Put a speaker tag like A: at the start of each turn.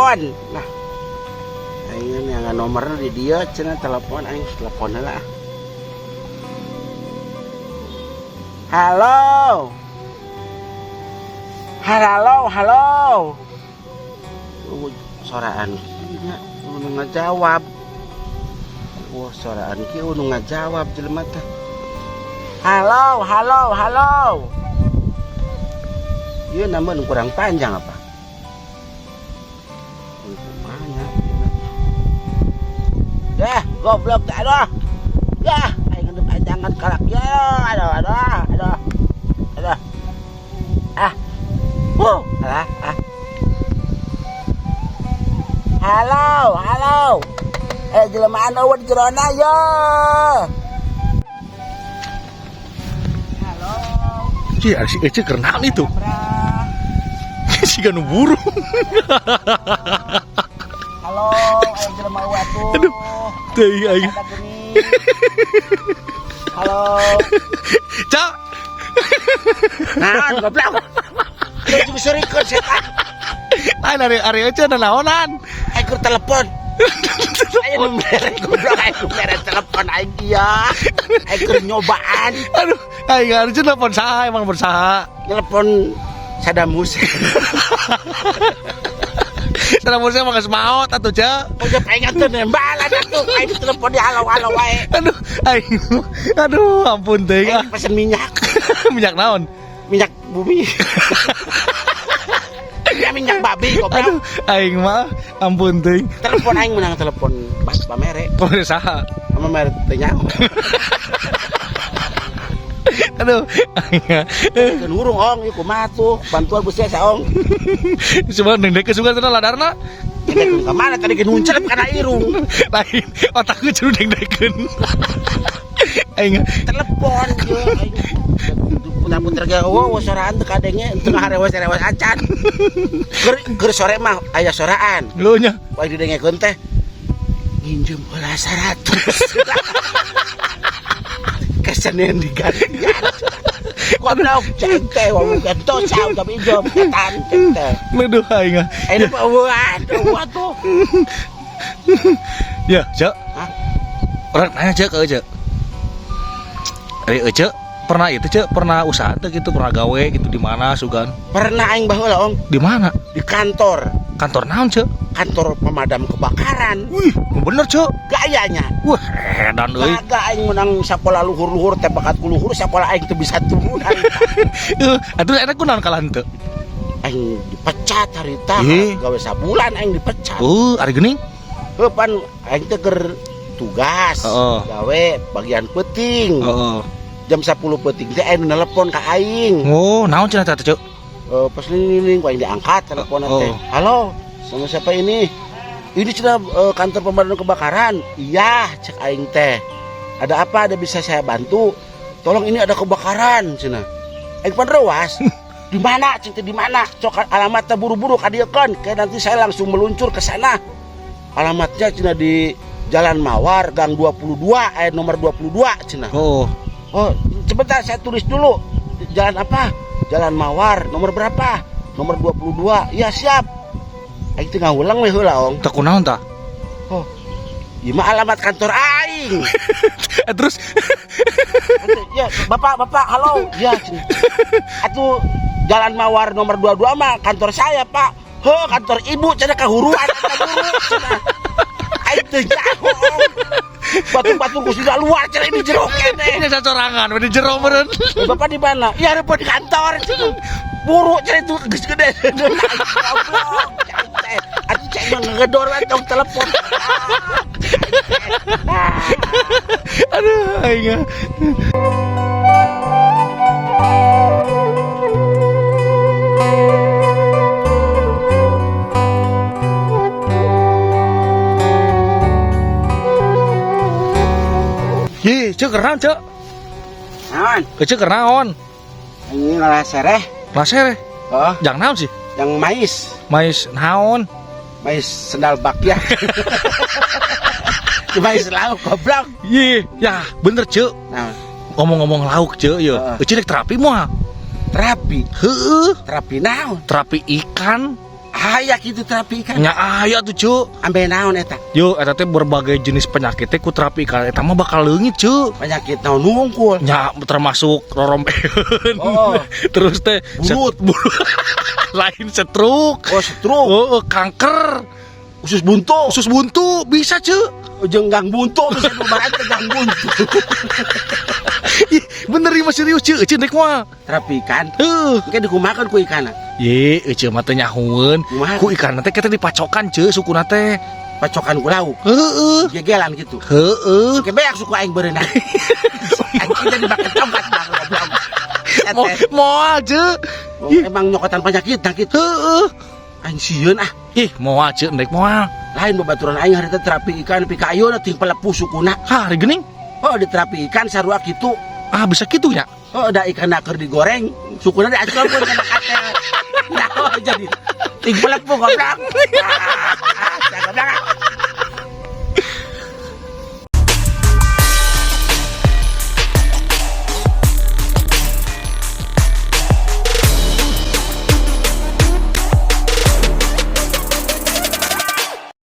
A: Telepon. Nah. Aing yang nomorna di dieu cenah telepon aing telepon heula. Halo. Halo, halo. Soraan kieu nya nu ngajawab. Wah, soraan kieu nu ngajawab jelema teh. Halo, halo, halo. Ieu nama nu kurang panjang apa? Kumaha dah, goblok dah, aduh. Yah, aing nu panjangan kalak ya. Aduh, aduh, aduh. Aduh. Ah. Wuh, alah, ah. Halo, halo. Eh, jelema anu di jerona yo. Halo.
B: Cih, ari si Ece keur naon itu? Siga nu burung.
A: Halo, ayo jelema atuh.
B: Aduh, teuing aing.
A: Ada geuning. Halo.
B: Cak,
A: Nah, goblok. Lu juga serikeun setan.
B: Lain ari ari Ece naonan.
A: Aing keur telepon. Aing nu mere goblok, aing nu mere telepon aing dia. Aing keur nyobaan.
B: Aduh, aing ari Ece telepon saha emang telepon saha?
A: Telepon Saddam Hussein.
B: Saddam Hussein mah geus maot atuh, Cak.
A: Udah pengen tuh nembalan atuh. Aing telepon di halo-halo wae.
B: Aduh, aing. Aduh, ampun teuing ah.
A: Aing pesen minyak.
B: Minyak naon?
A: Minyak bumi. Ya minyak babi goblok.
B: Aduh, aing mah ampun teuing.
A: Telepon aing menang telepon pas pamere
B: Pamere saha?
A: Sama mere teu nyaho.
B: Aduh, aing.
A: Keun hurung ong ieu kumaha tuh? Bantuan ku sia ong.
B: Coba dengdekeun sugan cenah ladarna.
A: Dengdekeun ka mana tadi ge nuncelep kana irung.
B: Lain, otakku jero dengdekeun. Aing
A: telepon ye aing. Putar-putar ge eueuh soraan teu kadenge teu ngarewas-rewas acan. Keur keur sore mah aya soraan.
B: Leuh nya.
A: Wah didengekeun teh nginjem heula 100. Kesenin digantian. Goblok cek teh wong dosa udah pinjam setan cek teh.
B: Aduh aing.
A: Ini mah eueuh atuh atuh.
B: Ya, Cek.
A: Hah?
B: Orang nanya Cek ke Cek. Ari Ece pernah itu Cek, pernah usaha teh gitu, pernah gawe gitu di mana sugan?
A: Pernah aing baheula ong.
B: Di mana?
A: Di kantor.
B: Kantor naon, Cek?
A: Kantor pemadam kebakaran.
B: Wih, bener, Cek.
A: Gayanya.
B: Wah, edan euy.
A: Kagak aing menang sakola luhur-luhur teh bakat ku luhur sakola aing teu bisa turun aing.
B: Atuh enak ku naon kalah henteu?
A: Aing dipecat harita, gawe sabulan aing dipecat.
B: Oh, ari geuning?
A: Heuh pan aing teh keur tugas, gawe bagian peuting. Jam 10 peuting teh aing nelepon ka aing.
B: Oh, naon cenah teh, Cek?
A: Pas ning ku aing diangkat telepon teh. Halo, sama siapa ini? Ini cenah kantor pemadam kebakaran. Iya, cek aing teh. Ada apa? Ada bisa saya bantu? Tolong ini ada kebakaran cenah. Aing pan rewas. Di mana? Cek teh di mana? Cok alamatnya buru-buru kadieukeun. Kayak nanti saya langsung meluncur ke sana. Alamatnya cenah di Jalan Mawar Gang 22, ayat nomor 22 cenah. Oh, sebentar saya tulis dulu. Jalan apa? Jalan Mawar, nomor berapa? Nomor 22. Ya, siap. Aing teh ngawulang we heula, Ong.
B: Tah kunaon tah?
A: Oh. Ieu mah alamat kantor aing.
B: Terus?
A: Ya, Bapak, Bapak, halo. Ya, cenah. Atuh Jalan Mawar nomor 22 mah kantor saya, Pak. Heuh, kantor ibu cenah kahuruan eta buru cenah. Aing teu nyaho, Ong. Batu-batu ku sudah luar cenah ini jero keneh.
B: Ini sacorangan, di jero meureun.
A: Bapak di mana? Ya, di kantor cenah. Buru cenah itu geus gede. Goblok. Atuh cek mah ngegedor we tong telepon.
B: Aduh, aing. Ih, Cek keur naon, Cek?
A: Naon?
B: Cek keur naon?
A: Ini ngalah sereh.
B: Ngalah sereh?
A: Oh.
B: Jang naon sih?
A: Yang mais.
B: Mais naon?
A: Mais sendal bakya. Mais lauk goblok.
B: Ih, ya bener, Cek.
A: Naon?
B: Ngomong-ngomong lauk, Cek, ya.
A: Heeh.
B: Cek rek terapi moal?
A: Terapi?
B: Heeh.
A: Terapi naon?
B: Terapi ikan.
A: Aya kitu terapi ikan?
B: Nya aya tuh, Ceu.
A: Ambe naon eta?
B: Yo, eta teh berbagai jenis penyakit teh ku terapi ikan eta mah bakal leungit, Ceu.
A: Penyakit naon wungkul?
B: Nya termasuk rorombeun.
A: Oh.
B: Terus teh
A: Burut.
B: Burut. Lain, stroke.
A: Oh, stroke.
B: Oh, kanker,
A: usus buntu.
B: Usus buntu bisa, Ceu.
A: Jeung gang buntu bisa dibarat teh gang buntu.
B: Ih, bener ieu mah, serius, Ceu. Ceu rek moal?
A: Terapi ikan.
B: Heuh.
A: Engke dikumahakeun ku ikan?
B: Ye, ece mah teh nyahueun.
A: Kumaha?
B: Ku ikan teh kita dipacokan, Ceu, sukuna teh.
A: Pacokan ku lauk.
B: Heeh.
A: Gegelan gitu.
B: Heeh.
A: Engke beak suku aing berenang. Aing jadi makan tempat bang goblok.
B: Mo moal, Ceu.
A: Oh, emang nyokotan penyakit nah gitu.
B: Heeh.
A: Aing sieun ah.
B: Ih, moal, Ceu, ndek moal.
A: Lain babaturan aing harita terapi ikan pika ayeuna ting pelepuh sukuna.
B: Hah, ari geuning.
A: Oh, di terapi ikan sarua kitu.
B: Ah, bisa kitu nya.
A: Oh, da ikan keur digoreng, sukuna diacungkeun kana katel. Nah, oh, jadi ting pelepuh goblok. Ah, goblok.